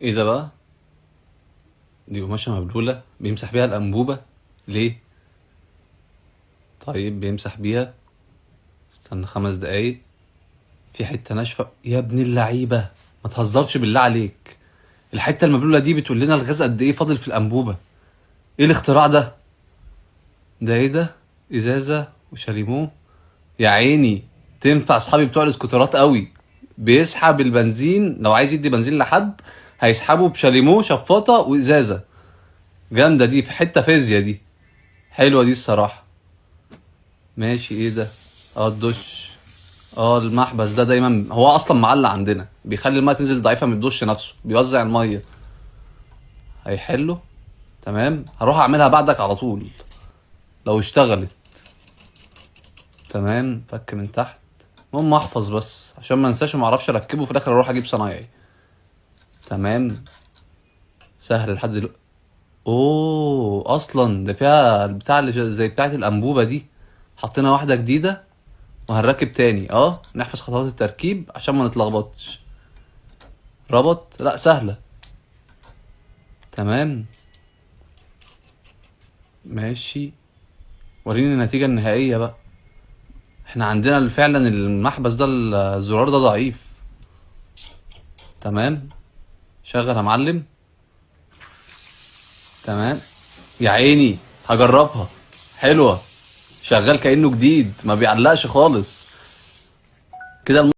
ايه ده بقى؟ دي قماشة مبلولة بيمسح بيها الأنبوبة ليه؟ طيب بيمسح بيها، استنى 5 دقايق. في حتة ناشفة يا ابن اللعيبة، ما تهزرش بالله عليك. الحتة المبلولة دي بتقول لنا الغاز قد ايه فاضل في الأنبوبة. ايه الاختراع ده؟ ده ايه ده؟ ازازة وشاليمو. يا عيني، تنفع اصحابي بتوع الاسكوترات قوي. بيسحب البنزين لو عايز يدي بنزين لحد، هيسحبه بشاليمو شفاطة وازازة. جامدة دي، في حتة فيزياء دي، حلوة دي الصراحة. ماشي، ايه ده؟ اه الدش. اه المحبس ده دايما هو اصلا معلق عندنا، بيخلي المية تنزل ضعيفة من الدش نفسه، بيوزع المية. هيحله. تمام، هروح اعملها بعدك على طول لو اشتغلت. تمام، فك من تحت. المهم احفظ بس عشان ما انساش وما اعرفش اركبه في الاخر، اروح اجيب صنايعي. تمام، سهل لحد دلوقتي. اوه، اصلا ده فيها البتاع اللي زي بتاعه الانبوبة دي. حطينا واحدة جديدة وهنركب تاني. نحفظ خطوات التركيب عشان ما نتلخبطش. ربط، لا سهلة. تمام ماشي، وريني النتيجة النهائية بقى. احنا عندنا فعلا المحبس ده، الزرار ده ضعيف. تمام، شغل يا معلم. تمام، يا عيني هجربها. حلوة، شغال كأنه جديد، ما بيعلقش خالص كده.